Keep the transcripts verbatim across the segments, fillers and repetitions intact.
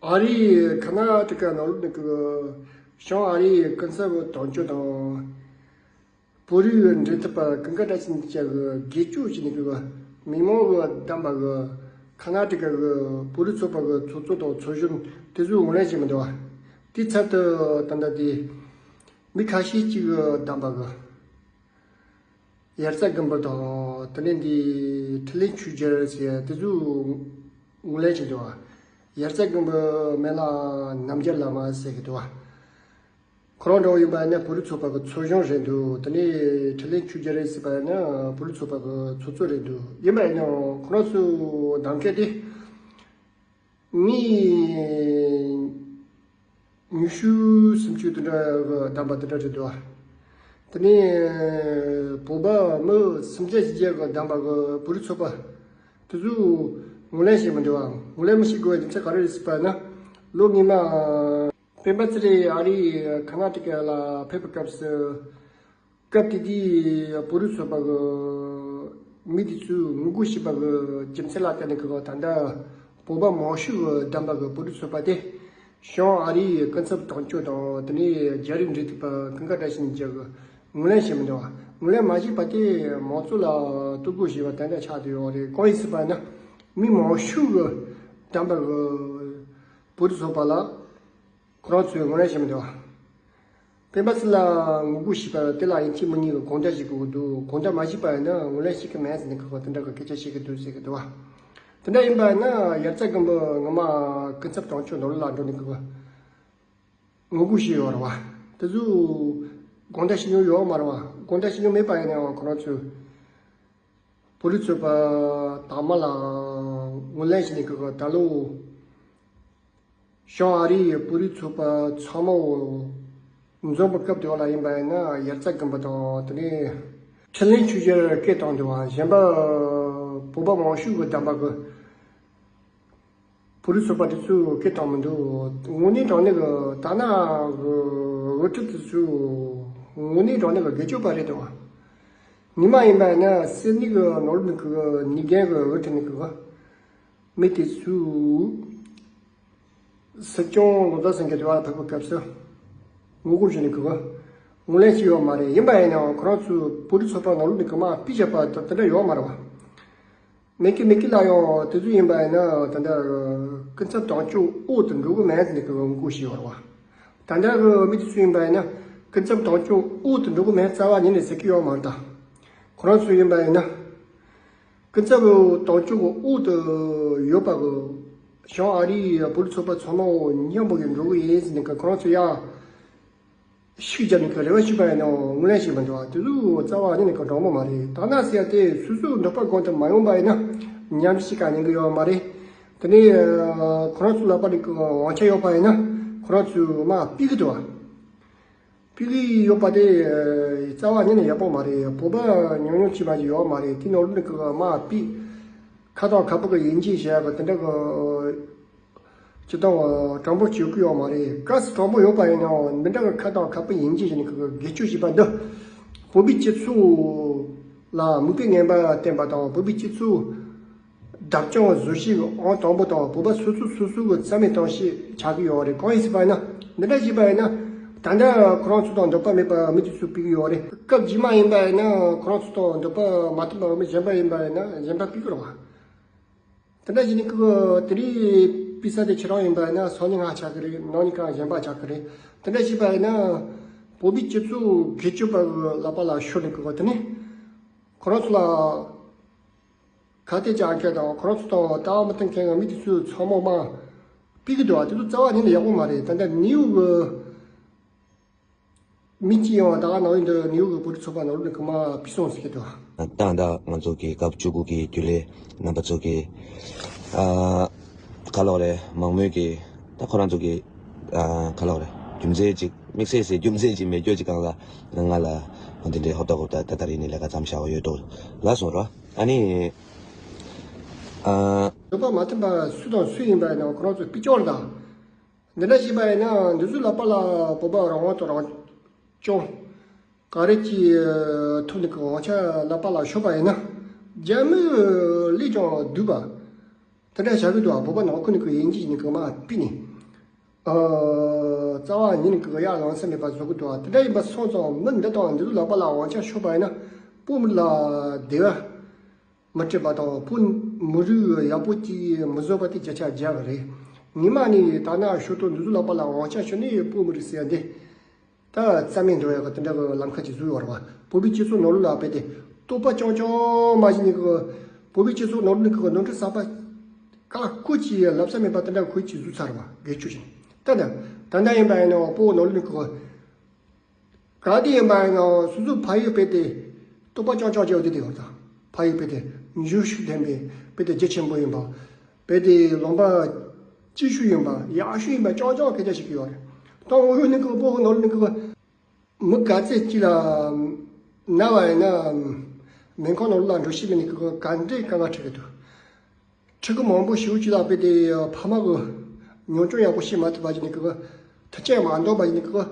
ཨ་རིའི་ཁ་ན་ཏི་ཀ་ནང་ལོགས་ནས་ཀྱི་བྱང་ཨ་རིའི་སྐུ་ཚབ་དོན་གཅོད་དང་། བོད་རིགས་འབྲེལ་མཐུད་པ་ཀུན་དགའ་བཀྲ་ཤིས་ཅག་གི་དགེ་སྐྱོ་བྱས་ནས་ཀྱི་མི་མང་གི་བདམས་པ་གི་ཁ་ན་ཏི་ཀ་གི་བོད་རིགས་ཚོགས་པ་གི་ཚོགས་གཙོ་དང་ཚོགས་གཞོན་དེ་ཚོས་ངོས་ལེན་བྱས་མི་འདུག་བ། དེའི་ཚབ་ཏུ་ད་ལྟ་དེ་མི་ཁ་ཤས་ཅིག་གི་བདམས་པ་གི། དབྱར་རྩྭ་དགུན་འབུ་དང་དེ་ནས་འདི་དྲི་ལན་ཆོས་རྒྱལ་ཟེར་དེ་ཚོ་ངོས་ལེན་བྱེད་འདུག་བ། དབྱར་རྩྭ་དགུན་འབུ་མིང་ལ་རྣམ་རྒྱལ་བླ་མ་ཟེར་གི་འདུག་བ། ཁོ་རང་འདྲ་བོ་ཡིན་པ་ཡིན་ན་བོད་རིགས་ཚོགས་པ་གི་ཚོགས་གཞོན་རེད་འདུག་དེ་ནས་དྲི་ལན་ཆོས་རྒྱལ་རེད་ཟེར་པ་ཡིན་ན་བོད་རིགས་ཚོགས་པ་གི་ཚོགས་གཙོ་རེད་འདུག་ཡིན་པ་ཡིན་ན་ཁོ་རང་ཚོ་གདམ་མཁན་དེ། མི་ཉི་ཤུ་སུམ་ཅུ་དེ་འདྲ་གི་བདམས་པ་དེ་འདྲ་རེད་འདུག་དེ་ནས་བོད་པ་མི་སུམ་བརྒྱ་བཞི་བརྒྱ་གི་བདམས་པ་གི་བོད་རིགས་ཚོགས་པ་དེ་ཚོས་ངོས་ལེན་བྱེད་མི་འདུག་ངོས་ལེན་མི་བྱེད་དགོས་པའི་རྒྱུ་མཚན་ག་རེ་རེད་ཟེར་པ་ན། ལོ་སྔོན་མ་སྤེན་པ་ཚེ་རིང་ཨ་རིའི་ཁ་ན་ཏི་ཀ་ལ་ཕེབས་པའི་སྐབས་སུ། སྐབས་དེ་དུས་བོད་རིགས་ཚོགས་པ་གི་མི་དེ་ཚོས་ངོ་རྒོལ་བྱས་པ་གི་རྒྱུ་མཚན་ལ་བརྟེན་ནས་ཀྱི་ད་ལྟ་བོད་པ་མང་ཤོས་ཀྱིས་བདམས་པ་གི་བོད་རིགས་ཚོགས་པ་དེ་བྱང་ཨ་རིའི་སྐུ་ཚབ་དོན་གཅོད་དང་དེ་ནས་རྒྱ་རིགས་འབྲེལ་མཐུད་པ་ཀུན་དགའ་བཀྲ་ཤིས་ཅག་གིས་ངོས་ལེན་བྱས་མི་འདུག་བ། ངོས་ལེན་མ་བྱས་པ་དེ་མང་ཚོགས་ལ་གཏོར་རྒོལ་བྱས་པ་དེ་འདྲ་ཆགས་བསྡད་ཡོད་རེད། གང་ཡིན་ཟེར་བ་ན་མི་མང་ཤོས་ཀྱིས་བདམས་པ་གི་བོད་རིགས་ཚོགས་པ་ལ། ཁོ་རང་ཚོས་ངོས་ལེན་བྱེད་མི་འདུག་སྤེན་པ་ཚེ་རིང་ལ་ངོ་རྒོལ་བྱས་པ་དེ་ལ་ཡིན་གཅིག་མིན་གཉིས་ཀྱི་དགོངས་དག་བཞེས་དགོས་ཀྱི་འདུག་དགོངས་དག་མ་བཞེས་པ་ཡིན་ན་ངོས་ལེན་བྱེད་ཀྱི་མེད་ཟེར་ནས་ཁག་པ་དེ་འདྲ་གི་སྐད་ཆ་བཤད་ཀྱི་འདུག་ཟེར་གྱི་འདུག་བ། དེ་འདྲ་ཡིན་པ་ཡིན་ན་དབྱར་རྩྭ་དགུན་འབུ་ངོ་མ་སྐུ་ཚབ་དོན་གཅོད་ནོར་ལ་འགྲོ་ནས་ཁག་པ་ངོ་རྒོལ་བྱས་ཡོད་རེད་བ། དེ་ཚོས་དགོངས་དག་བཞེས་མྱོང་ཡོད་མ་རེད་བ། དགོངས་དག་བཞེས་མྱོང་མེད་པ་ཡིན་ན་ཡང་ཁོ་རང་ཚོས་བོད་རིགས་ཚོགས་པ་དང་མ་ལ་ངོས་ལེན་བྱས་ནས་ཁག་པ་ད་ལོ། བྱང་ཨ་རིའི་བོད་རིགས་ཚོགས་པ་ཚང་མ་འཛོམས་པའི་སྐབས་དེ་བ་ལ་ཡིན་པ་ཡིན་ན་དབྱར་རྩྭ་དགུན་འབུ་དང་དེ་ནས་དྲིན་ལན་ཆོས་རྒྱལ་སྐད་བཏང་འདུག་བ། གཞན་པ་བོད་པ་མང་ཤོས་ཀྱིས་བདམས་པ་གི་བོད་རིགས་ཚོགས་པ་དེ་ཚོས་སྐད་བཏང་མི་འདུག་དངོས་གནས་དྲང་གནས་ཀྱི་ད་ན་གི་འགོ་ཁྲིད་དེ་ཚོས་དངོས་གནས་དྲང་གནས་ཀྱི་དགེ་སྐྱོ་པ་རེད་འདུག་བ། ཉི་མ་ཡིན་པ་ཡིན་ན་སིད་ནི་གི་ནོར་ལུག་གི་ཉིན་རྒན་གྱི་འགོ་ཁྲིད་ནི་གི་མི་དེ་ཚོས་སྲིད་སྐྱོང་ལོ་ཙཱ་སེང་གེ་དེ་བ་ལ་ཕེབས་པའི་སྐབས་སུ་ངོ་རྒོལ་བྱས་ནས་ཀྱི་ངོས་ལེན་བྱས་ཡོད་མ་རེད། ཡིན་པ་ཡིན་ནའང་ཁོ་རང་ཚོས་བོད་རིགས་ཚོགས་པ་ནང་ལོགས་ནས་ཀྱི་མར་ཕུད་བཞག་པ་དེ་འདྲ་ཡོད་མ་རེད་བ། མེད་ཀི་མེད་ཀི་ལ་ཡང་དེ་ཚོ་ཡིན་པ་ཡིན་ན་ད་ལྟ་སྐུ་ཚབ་དོན་གཅོད་འོག་ཏུ་འགྲོ་གི་མེད་ཟེར་ནས་ཀྱི་ངོ་རྒོལ་བྱས་ཡོད་རེད་བ། ད་ལྟ་གི་མི་དེ་ཚོ་ཡིན་པ་ཡིན་ན་སྐུ་ཚབ་དོན་གཅོད་འོག་ཏུ་འགྲོ་གི་མེད་རྩ་བ་ཉིད་ནས་ཟེར་གི་ཡོད་མ་རེད་ད། ཁོ་རང་ཚོ་ཡིན་པ་ཡིན་ན། སྐུ་ཚབ་དོན་གཅོད་ཀྱི་འོག་ཏུ་ཡོད་པ་གི་བྱང་ཨ་རིའི་བོད་རིགས་ཚོགས་པ་ཚང་མ་མཉམ་པོ་གི་འགྲོ་གི་ཡིན་ཟེར་ནས་ཀྱི་ཁོ་རང་ཚོ་ཡང་ཤུགས་རྒྱབ་ནས་ཀྱི་རེ་བ་ཞུས་པ་ཡིན་ནའང་ངོས་ལེན་བྱས་མི་འདུག་བ། དེ་ཚོ་རྩ་བ་ཉིད་ནས་ཀྱི་དྲང་མོ་མ་རེད། ད་ན་ཟེར་ཡ་དེ་སོ་སོའི་འདོད་པ་སྒང་དུ་མ་ཡོང་པ་ཡིན་ན་མཉམ་ཞུགས་ག་ཉན་གི་ཡོད་མ་རེད། དེ་ནས་ཁོ་རང་ཚོ་ལག་པ་ནས་ཀྱི་དབང་ཆ་ཡོད་པ་ཡིན་ན་ཁོ་རང་ཚོས་མར་ཕུད་གི་འདུག་བ། ཕུད་ཀྱི་ཡོད་པ་དེ་རྩ་བ་ཉིད་ནས་ཡག་པོ་མ་རེད། བོད་པ་ཉུང་ཉུང་ཅིག་མ་ཞིག་ཡོད་མ་རེད། དེ་ནང་ལོགས་ནས་ཀྱི་མར་ཕུད་ཁ་དོག་ཁ་པོ་གི་དབྱེ་འབྱེད་བྱེད་ཡག་གི་དེ་འདྲ་གི་ཅི་ལྟ་བུ་དྲང་པོ་བྱེད་ཀྱི་ཡོད་མ་རེད། གལ་སྲིད་དྲང་པོ་ཡོད་པ་ཡིན་ནའང་འདི་འདྲ་གི་ཁ་དོག་ཁ་པོ་དབྱེ་འབྱེད་བྱས་ནས་ཀྱི་སྒེར་གཅོད་བྱས་པ་འདི་བོད་པའི་སྤྱི་ཚོགས་ལ་མིག་དཔེ་ངན་པ་བསྟན་པ་དང་བོད་པའི་སྤྱི་ཚོགས་བདག་སྐྱོང་བཟོ་བྱེད་ཀྱི་ཨང་དང་པོ་དང་བོད་པ་སོ་སོ་སོ་སོ་གི་རྩ་མེད་གཏོང་བྱེད་ཆགས་ཀྱི་ཡོད་རེད། གང་ཡིན་ཟེར་བ་ཡིན་ན་འདི་འདྲ་བྱས་པ་ཡིན་ན་ད་ལྟ་ཁོ་རང་ཚོ་དང་འདོད་པ་མེད་པ་མི་དེ་ཚོ་ཕུད་ཀྱི་ཡོད་རེད། སྐབས་རྗེས་མ་ཡིན་པ་ཡིན་ན་ཁོ་རང་ཚོ་དང་འདོད་པ་མ་མཐུན་པ་མི་གཞན་པ་ཡིན་པ་ཡིན་ན་གཞན་པ་ཕུད་ཀྱི་རེད་བ། དེ་འདྲ་བྱས་ནས་ཁོ་དེ་རིང་ཕུད་ས་དེ་ཁྱེད་རང་ཡིན་པ་ཡིན་ན་སང་ཉིན་ང་ཆགས་ཀྱི་རེད། གནངས་ཉིན་ཁ་གཞན་པ་ཆགས་ཀྱི་རེད། དེ་འདྲ་བྱས་པ་ཡིན་ན་བོད་པའི་སྤྱི་ཚོགས་སྒེར་གཅོད་པ་གི་ལག་པ་ལ་ཤོར་ནས་ཁོ་དེ་ནས་ཁོ་རང་ཚོ་ལ། ཁ་གཏད་བཅག་མཁན་དང་ཁོ་རང་ཚོ་དང་ལྟ་བ་མི་མཐུན་མཁན་གྱི་མི་དེ་ཚོས་ཚང་མ་དམའ་ཕུད་ཀྱི་འདུག་བ། དེ་ཚོ་རྩ་བ་ཉིད་ནས་ཡག་པོ་མ་རེད། ད་ལྟ་ནིའུ་ཡོག་གི་མི་གཅིག་ཡང་ད་ག་ནང་ཡིན་དུ་ནིའུ་ཡོག་གི་བོད་རིགས་ཚོགས་པ་ནང་ལོགས་ནས་གོ་མ་ཕུད་སོང་ཟེར་གྱི་འདུག་ད་ལྟ་ང་ཚོ་གི་སྐབས་བཅུ་དགུ་གི་རྒྱུན་ལས་རྣམ་པ་ཚོ་གི་ཨ་ག་ལོག་རེད། མང་མོས་ཀྱི་ད་ཁོ་རང་ཚོ་གི་ཨ་ག་ལོག་རེད། རྒྱུ་མཚན་ཅིག་དམིགས་བསལ་སའི་རྒྱུ་མཚན་ཅིག་མེད་རྒྱུ་ཅིག་སྒང་ལ་ང་ལ་འདི་འདྲའི་ཧོབ་ཏ་ཧོབ་ཏ་ད་ད་རིང་ནས་ལས་ཀ་མཚམས་བཞག་ཡོད་འདུག་ལ་སོང་ར། ཨ་ནི། ཨ། འདོད་པ་མ་མཐུན་པ་སུ་དང་སུ་ཡིན་པ་ཡིན་ན་ཁོ་རང་ཚོ་ཕུད་ཆོག་རེད་ད། འདི་འདྲ་བྱས་པ་ཡིན་ན་འདི་ཚོའི་ལག་པ་ལ་བོད་པ་རང་དབང་དང་རང་སྐྱོང་ག་རེ་ཅིག་ཐོབ་ནས་ཀྱི་དབང་ཆ་ལག་པ་ལ་ཤོར་བ་ཡིན་ན་རྒྱ་མི་ལས་ཀྱང་སྡུག་པ། དེ་འདྲ་བྱ་གི་འདུག་བ། བོད་པ་ནང་ཁུལ་ནས་ཀྱི་དབྱེ་འབྱེད་ནས་ཀྱི་མར་ཕུད་ནས། རྩ་བ་ཉིད་ནས་གི་ཡར་ལངས་ས་མེད་པ་བཟོ་གི་འདུག་དེ་འདྲ་ཡིན་པ་སོང་ཙང་མི་འདི་དང་འདི་ཚོ་ལག་པ་ལ་དབང་ཆ་ཤོར་པ་ཡིན་ན་བོད་མི་ལ་བདེ་བ་མི་སྤྲད་པ་དང་བོད་མི་རིགས་ཡག་པོ་ཅིག་མི་བཟོ་པ་དེ་བརྒྱ་ཆ་བརྒྱ་གི་རེད། ངས་མ་ནི་ད་ན་ཤོར་དུས་འདི་ཚོ་ལག་པ་ལ་དབང་ཆ་ཤོར་ནས་བོད་མི་རིགས་ཟེར་ཡ་འདི། ད་རྩ་མེད་འགྲོ་ཡག་གི་དེ་འདྲ་གི་ལམ་ཁ་ཅིག་བཟོས་ཡོད་རེད་བ། བོད་པའི་སྤྱི་ཚོགས་ནང་ལོགས་ལ་བལྟས་ཏེ་བསྟོད་པ་རྐྱང་རྐྱང་མ་བྱས་ནས་གི། བོད་པའི་སྤྱི་ཚོགས་ནང་ལོགས་ནས་གི་ནོར་འཁྲུལ་གསར་པ་ཀ་ཀུ་ཅིག་ལབ་ས་མེད་པ་དེ་འདྲ་གི་ཁོས་ཅིག་བཟོས་ཚར་བ་དགེ་ཆོས་ཅན། ད་ད་ད་ད་ཡིན་པ་ཡིན་ནའང་བོད་ནང་ལོགས་ནས་གི་ག་དེ་ཡིན་པ་ཡིན་ནའང་སོ་སོའི་ཕ་ཡུལ་བལྟས་ཏེ་བསྟོད་པ་རྐྱང་རྐྱང་བྱས་ཡོད་དེ་དེ་ཡོད་ད། ཕ་ཡུལ་བལྟས་ཏེ་འཇུ་ཤུགས་ལྡན་པའི་བལྟས་ཏེ་རྒྱ་ཆེན་པོ་ཡིན་པ། བལྟས་ཏེ་ལུང་པ་སྐྱིད་ཤོས་ཡིན་པ་ཡག་ཤོས་ཡིན་པ་རྐྱང་རྐྱང་སྐད་ཆ་བཤད་ཀྱི་ཡོད་རེད། ད་འོ་ཡོད་ནི་གི་བོད་ནང་ལོགས་ནས་གི་མི་ག་ཚད་ཅིག་ལ་ན་བ་ཡིན་ན་སྨན་ཁང་ནང་ལ་འགྲོ་ཤེས་མེད་ནི་གི་ག་འདྲའི་དཀའ་ངལ་འཕྲད་ཀྱི་འདུག་ཕྲུ་གུ་མང་པོ་ཞིག་ཅིག་ལ་བལྟས་ཏེ་ཕ་མ་གི་ཉམས་ཆུང་ཡག་པོ་བྱེད་མ་ཐུབ་པ་ཅིག་ནི་གི་མཐུན་རྐྱེན་མ་འདང་བ་ཅིག་ནི་གི་མཐོ་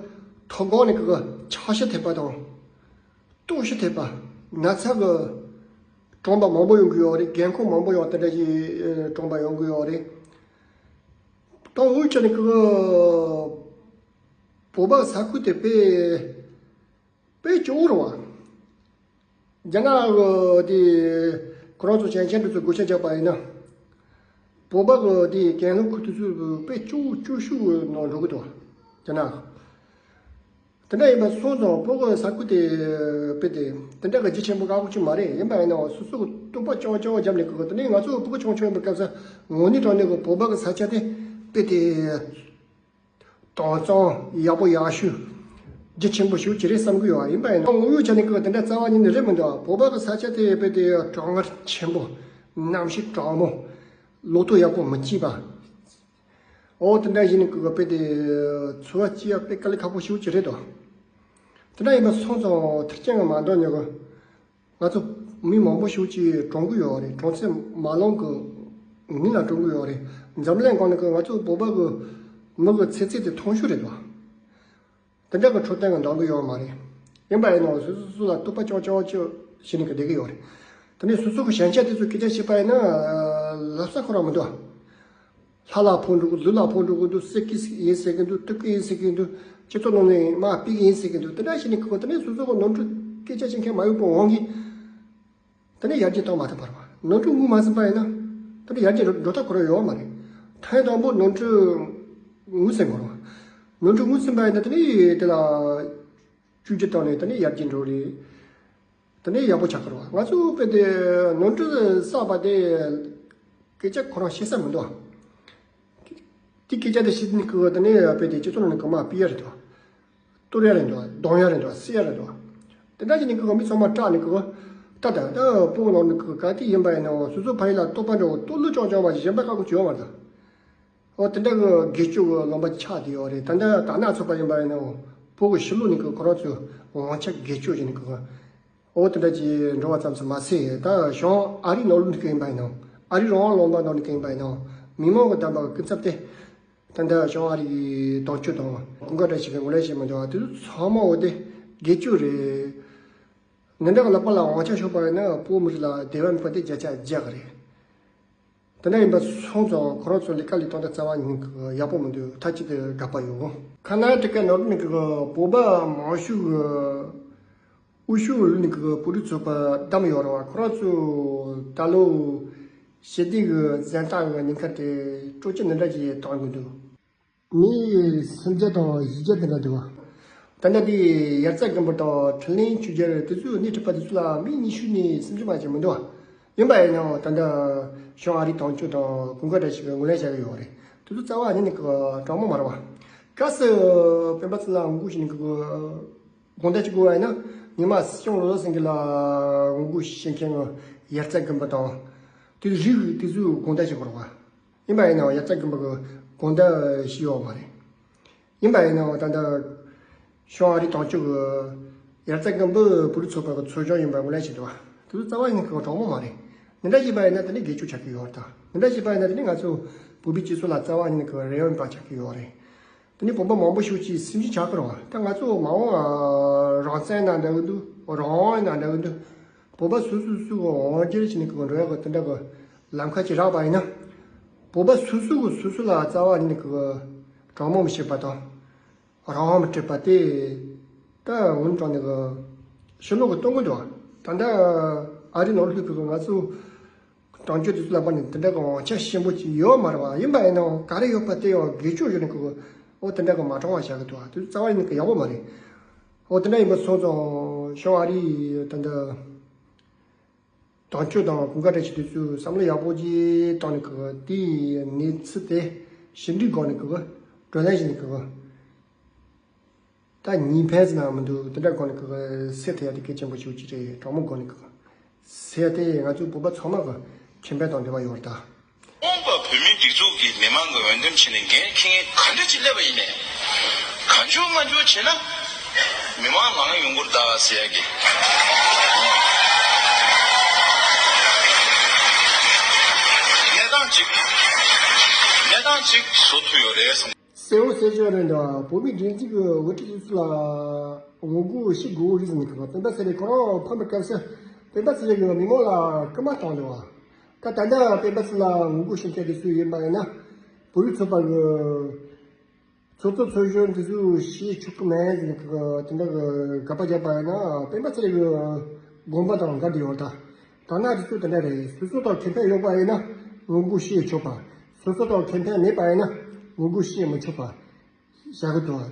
སྒང་ནས་གི་འཆར་གཞི་ཐེབས་པ་དང་། ལྟོགས་ཤི་ཐེབས་པ། ན་ཚ་གི་གྲོངས་པ་མང་པོ་ཡོང་གི་ཡོད་རེད། རྒན་འཁོགས་མང་པོ་ཡང་དེ་འདྲ་ཞིག་གྲོངས་པ་ཡོང་གི་ཡོད་རེད། ད་འུ་ཅག་ནི་གི་བོད་པ་ས་ཁུལ་དེ་དཔེ་དཔེ་སྐྱོ་བོ་རེད་བ། རྒྱ་ནག་གི་དེ་ཁོ་རང་ཚོ་ཞན་ཆེན་དེ་ཚོ་བགོ་བཤའ་རྒྱག་པ་ཡིན་ན། བོད་པ་གི་དེ་གྱེན་ལོག་ཁུལ་དེ་ཚོ་དཔེ་སྐྱོ་བོ་སྐྱོ་ཤོས་ནང་འགྲོ་གི་འདུག་བ། རྒྱ་ནག་གི། དེ་འདྲ་ཡིན་པ་སོང་ཙང་བོད་གི་ས་ཁུལ་དེ་དཔེ་དེ་དེ་འདྲ་གི་རྒྱ་ཆེན་པོ་ཁག་པོ་ཅིག་མ་རེད། ཡིན་པ་ཡིན་ནའང་སོ་སོ་གི་བསྟོད་པ་རྐྱང་རྐྱང་བརྒྱབ་ནས་གི་དེ་ནས་ང་ཚོ་བོད་གི་ཆུང་ཆུང་ཡིན་པའི་སྐབས་སུ་དངོས་གནས་དྲང་གནས་གི་བོད་པ་གི་ས་ཆ་དེ་དཔེ་དེ་དྭངས་གཙང་ཡག་པོ་ཡག་ཤོས་རྒྱ་ཆེན་པོ་ཞིག་ཅིག་རེད་བསམ་གི་ཡོད། ཡིན་པ་ཡིན་ནའང་དངོས་ཡོད་ཆ་ནས་གི་དེ་འདྲ་རྩ་བ་ཉིད་ནས་རེད་མི་འདུག་བོད་པ་གི་ས་ཆ་དེ་དཔེ་དེ་གྲང་ངར་ཆེན་པོ། གནམ་གཤིས་གྲང་མོ། ལོ་ཐོ་ཡག་པོ་མི་སྐྱིད་པ། འོ་དེ་འདྲ་ཞིག་ནི་གི་དཔེ་དེ་འཚོ་བ་སྐྱེལ་ཡག་དཔེ་དཀའ་ལས་ཁག་པོ་ཞིག་ཅིག་རེད་དོ། དེ་འདྲ་ཡིན་པ་སོང་ཙང་མཐུན་རྐྱེན་གི་མ་འདང་ནི་གི་ང་ཚོ་མི་མང་པོ་ཞིག་ཅིག་གྲོངས་གི་ཡོད་རེད། གྲོངས་ཚད་མ་ལོངས་གི་མི་ལ་གྲོངས་གི་ཡོད་རེད། འཛམ་གླིང་སྒང་ནས་གི་ང་ཚོ་བོད་པ་གི་མི་གི་ཚེ་ཚད་དེ་ཐུང་ཤོས་རེད་དོ། དེ་འདྲ་གི་འཕྲོད་བསྟེན་གི་འདང་གི་ཡོད་མ་རེད། ཡིན་པ་ཡིན་ནའང་སོ་སོ་སོ་ལ་བསྟོད་པ་རྐྱང་རྐྱང་ཅིག་བྱས་ནས་གི་བསྡད་གི་ཡོད་རེད། དེ་ནས་སོ་སོ་གི་ཞན་ཆ་དེ་ཚོ་སྐད་ཆ་བཤད་པ་ཡིན་ན་ལབ་ས་ཁོ་རང་མི་འདུག་ལྷ་ལ་ཕོག་འགྲོ་གི་ལུས་ལ་ཕོག་འགྲོ་གི་འདུག་བསད་གི་ཡིན་ཟེར་གི་འདུག་གཏུབ་གི་ཡིན་ཟེར་གི་འདུག་སྤྱི་ཚོགས་ནང་ནས་དམག་སྤེལ་གི་ཡིན་ཟེར་གི་འདུག་དེ་འདྲ་བྱས་ནས་གི་དེ་ནས་སོ་སོ་གི་ནོར་འཁྲུལ་སྐད་ཆ་བཤད་མཁན་མ་ཡོང་པའི་དབང་གིས། དེ་ནས་ཡར་རྒྱས་བཏང་མ་ཐུབ་པ་རེད་བ། ནོར་འཁྲུལ་ངོས་མ་ཟིན་པ་ཡིན་ན། དེ་ནས་ཡར་རྒྱས་འགྲོ་འགྲོ་ཐབས་ཁོ་རང་ཡོད་མ་རེད། ཐེངས་དང་པོ་ནོར་འཁྲུལ་ངོས་ཟིན་དགོས་རེད་བ། ནོར་འཁྲུལ་ངོས་ཟིན་པ་ཡིན་ན་དེ་ནས་དེ་ལ་བཅོས་སྒྱུར་བཏང་ནས་དེ་ནས་ཡར་རྒྱས་འགྲོ་རེད། དེ་ནས་ཡག་པོ་ཆགས་ཀྱི་རེད་བ། ང་ཚོ་དཔེ་དེ་ནོར་འཁྲུལ་བསགས་པ་དེ་སྐད་ཆ་ཁོ་རང་བཤད་ས་མི་འདུག་བ། དེ་སྐད་ཆ་དེ་བཤད་ནས་ཁོ་དེ་ནས་དཔེ་དེ་སྤྱི་ཚོགས་ནང་ནས་གོ་མ་སྤེལ་ཡ་རེད་འདུག་བ། གཏོར་ཡ་རེད་འདུག་བ། གདོང་ཡ་རེད་འདུག་བ། བསད་ཡ་རེད་འདུག་བ། དེ་འདྲ་བྱས་ནས་ཁོ་མི་ཚང་མ་སྐྲག་ནས་ཁོ། ད་ད་ད་བོད་ནང་ནས་ཁོ་ག་དུས་ཡིན་པ་ཡིན་ནའང་སོ་སོ་ཕ་ཡུལ་ལ་བསྟོད་པ་འདྲ་བོ་བསྟོད་གླུ་རྐྱང་རྐྱང་བ་ཞིག་གཞན་པ་བཀག་དགོས་བྱུང་བ་མ་རེད་ད། འོ་དེ་འདྲ་གི་དགེ་སྐྱོ་གི་ལུང་པ་ཆགས་བསྡད་ཡོད་རེད། ད་ལྟ་ད་ནང་ཚོགས་པ་ཡིན་པ་ཡིན་ནའང་བོད་གི་ཕྱི་ལོགས་ནས་གི་ཁོ་རང་ཚོའི་དབང་ཆ་དགེ་སྐྱོ་བྱས་ནས་གི། འོ་དེ་འདྲ་ཅིག་འགྲོ་བ་ཙམ་ཞིག་མ་ཟད། ད་བྱང་ཨ་རི་ནང་ལོགས་ནས་གི་ཡིན་པ་ཡིན་ནའང་། ཨ་རི་རང་དབང་ལུང་པ་ནང་ནས་གི་ཡིན་པ་ཡིན་ནའང་། མི་མང་གི་བདམས་པ་གི་སྐུ་ཚབ་དེ། ད་ལྟ་བྱང་ཨ་རི་གི་དོན་གཅོད་དང་ཀུན་དགའ་བཀྲ་ཤིས་ཀྱིས་ངོས་ལེན་བྱས་མི་འདུག་བ། དེ་ཚོ་ཚང་མ་འོ་དེ་དགེ་སྐྱོ་རེད། འདི་འདྲ་གི་ལག་པ་ལ་དབང་ཆ་ཤོར་པ་ཡིན་ན་བོད་མི་རིགས་ལ་བདེ་བ་མེད་པ་དེ་བརྒྱ་ཆ་བརྒྱ་གི་རེད། དེ་འདྲ་ཡིན་པ་སོང་ཙང་ཁོ་རང་ཚོ་ལས་ཀ་ལས་སྟངས་དེ་རྩ་བ་ཉིད་ཀྱི་ཡག་པོ་མི་འདུག་མཐའ་གཅིག་ཏུ་དགག་པ་ཡོད། ཁ་ན་ཊ་ཀ་ནང་ནས་ཀྱི་བོད་པ་མང་ཤོས་ཀྱི་དབུ་ཤོག་ལུས་ནས་ཀྱི་བོད་རིགས་ཚོགས་པ་བདམས་ཡོད་རེད་བ། ཁོ་རང་ཚོ་ད་ལོ་ཞི་བདེ་གི་གཟེངས་རྟགས་ཀྱི་ཉིན་ཁ་དེ་སྤྲོ་སྐྱིད་འདི་འདྲ་ཞིག་བཏང་གི་འདུག་མི་སུམ་བརྒྱ་དང་བཞི་བརྒྱ་དེ་འདྲ་འདུག་བ། ད་ལྟ་དེ་ཡར་རྩ་དགོན་པ་དང་འཕྲིན་ལས་ཆོས་རྒྱལ་དེ་ཚོའི་སྣེ་ཁྲིད་པ་དེ་ཚོ་ལ་མི་ཉི་ཤུ་ནས་སུམ་ཅུ་མ་ཅིག་མི་འདུག་བ། ཡིན་པ་ཡིན་ནའང་ད་ལྟ་བྱང་ཨ་རིའི་དོན་གཅོད་དང་ཀུན་དགའ་བཀྲ་ཤིས་ཀྱིས་ངོས་ལེན་བྱ་གི་ཡོད་རེད། དེ་ཚོ་རྩ་བ་ཉིད་ནས་གི་དྲང་མོ་མ་རེད་བ། གལ་སྲིད་སྤེན་པ་ཚེ་ལགས་ངོ་རྒོལ་བྱས་ནས་གི་དགོངས་དག་ཅིག་དགོས་པ་ཡིན་ན། ཉི་མ་སྲིད་སྐྱོང་བློ་བཟང་སེང་གེ་ལ་ངོ་རྒོལ་བྱེད་མཁན་གྱི་ཡར་རྩ་དགོན་པ་དང་། དེ་རིགས་དེ་ཚོས་དགོངས་དག་བྱེད་དགོས་རེད་བ། ཡིན་པ་ཡིན་ནའང་ཡར་རྩ་དགོན་པ་གི་དགོངས་དག་ཞུས་ཡོད་མ་རེད། ཡིན་པ་ཡིན་ནའང་ད་ལྟ་བྱང་ཨ་རིའི་དོན་གཅོད་ཀྱི་ཡར་རྩ་དགོན་པ་བོད་རིགས་ཚོགས་པ་གི་ཚོགས་གཞོན་ཡིན་པ་ངོས་ལེན་བྱས་འདུག་བ། དེ་ཚོ་རྩ་བ་ཉིད་ནས་གི་དྲང་མོ་མ་རེད། འདི་འདྲ་བྱས་པ་ཡིན་ན་དེ་ནི་དགེ་སྐྱོ་ཆགས་ཀྱི་ཡོད་རེད་ད། འདི་འདྲ་བྱས་པ་ཡིན་ན་དེ་ནི་ང་ཚོ་བོད་པའི་སྤྱི་ཚོགས་ལ་རྩ་བ་ཉིད་ནས་གི་རེ་བ་མེད་པ་ཆགས་ཀྱི་ཡོད་རེད། དེ་ནི་བོད་པ་མང་པོ་ཞིག་ཅིག་སེམས་ཤུགས་ཆག་གི་རེད་བ། ད་ང་ཚོ་མ་འོངས་རང་བཙན་ན་འདྲ་གི་འདུག་རང་དབང་ན་འདྲ་གི་འདུག་བོད་པ་སོ་སོ་སོ་གི་དབང་སྒྱུར་བྱས་ནས་གི་འགྲོ་ཡག་གི་དེ་འདྲ་གི་ལམ་ཁ་ཅིག་རག་པ་ཡིན་ན། བོད་པ་སོ་སོ་གི་སོ་སོ་ལ་རྩ་བ་ཉིད་ནས་གི་ དྲང་མོ་མི་བྱེད་པ་དང་། རང་དབང་མི་སྤྲད་པ་དེ་ད་འོན་ཀྱང་ནི་གི་ཕྱི་ལོགས་གི་སྟོན་གི་འདུག་ད་ལྟ་ཨ་རིའི་ནང་ལྷོད་ཕེབས་གི་ང་ཚོ་དྲང་སྤྱོད་དེ་ཚོ་ལ་བར་ནས་དེ་འདྲ་གི་དབང་ཆ་ཆེན་པོ་ཅིག་ཡོད་མ་རེད་བ། ཡིན་པ་ཡིན་ནའང་ག་རེ་ཡོད་པ་དེ་ཡང་སྒེར་གཅོད་བྱས་ནས་གི་འོ་དེ་འདྲ་གི་མ་དྲང་བ་བྱ་གི་འདུག་དེ་རྩ་བ་ཡིན་ནི་གི་ཡག་པོ་མ་རེད། འོ་དེ་འདྲ་ཡིན་པ་སོང་ཙང་ཤོག་ཨ་རིའི་ད་ལྟ། དྲང་སྤྱོད་དང་གོང་དཀར་བཀྲ་ཤིས་དེ་ཚོས་བསམ་བློ་ཡག་པོ་ཅིག་བཏང་ནས་གི་དེའི་གནས་ཚུལ་དེ་ཞི་འགྲིག་སྒང་ནས་གི་བགྲོ་གླེང་བྱས་ནས་གི་ད་གཉིས་ཕན་ཟེར་ན་མི་འདུག་དེ་འདྲ་སྒང་ནས་གི་སེལ་ཐུབ་ཡ་དེ་གལ་ཆེན་པོ་ཞིག་ཅིག་རེད། དྲང་མོ་སྒང་ནས་གི་སེལ་ཏེ་ང་ཚོའི་བོད་པ་ཚང་མ་གི་ཁེ་ཕན་དང་འབྲེལ་བ་ཡོད་རེད་ད། ཁོང་པ་བོད་མིའི་སྒྲིག་འཛུགས་ཀྱི་མི་མང་གི་འོས་འདེམས་བྱས་ནས་འགན་འཁྱེར་མཁན་ག་འདྲ་ཅིག་སླེབས་པ་ཡིན་ནའི། གང་བྱུང་མང་བྱུང་བྱས་ན། མི་མང་ལངས་ཡོང་གི་རེད་ད་ཟེར་ཡ་གི་གནས་སྟངས་ཅིག་གནས་སྟངས་ཅིག་བཟོ་ཐུབ་ཡོད་རེད་བསམ། གསལ་བོ་གསལ་བཤད་རེད་འདུག་བོད་མིའི་སྒྲིག་འཛུགས་ཀྱི་འགོ་ཁྲིད་ཚོ་ལ་ངོ་རྒོལ་བྱེད་དགོས་རེད་ཟེར་ནས་གི་སྤེན་པ་ཚེ་རིང་ཁོ་རང་ཕམ་པའི་སྐབས་སུ་སྤེན་པ་ཚེ་རིང་གིས་མི་མང་ལ་སྐུལ་མ་བཏང་འདུག་བ། ད་ད་ལྟ་སྤེན་པ་ཚེ་ལ་ངོ་རྒོལ་བྱེད་མཁན་དེ་ཚོ་ཡིན་པ་ཡིན་ན་བོད་རིགས་ཚོགས་པ་གི་ཚོགས་གཙོ་ཚོགས་གཞོན་འདི་ཚོས་བྱེད་ཆོག་གི་མེད་ཟེར་ནས་གི་དེ་འདྲ་གི་དགག་པ་བརྒྱབ་པ་ཡིན་ན་སྤེན་པ་ཚེ་རིང་གི་དགོངས་པ་དང་འགལ་འདུག་ཡོད་ད། ད་ང་དེ་ཚོ་དེ་འདྲ་རེད། སོ་སོ་དང་ཁེ་ཕན་ཡོད་པ་ཡིན་ན་ངོ་རྒོལ་བྱེད་ཆོག་པ། སོ་སོ་དང་ཁེ་ཕན་མེད་པ་ཡིན་ན་ངོ་རྒོལ་བྱེད་མི་ཆོག་པ་བྱ་གི་འདུག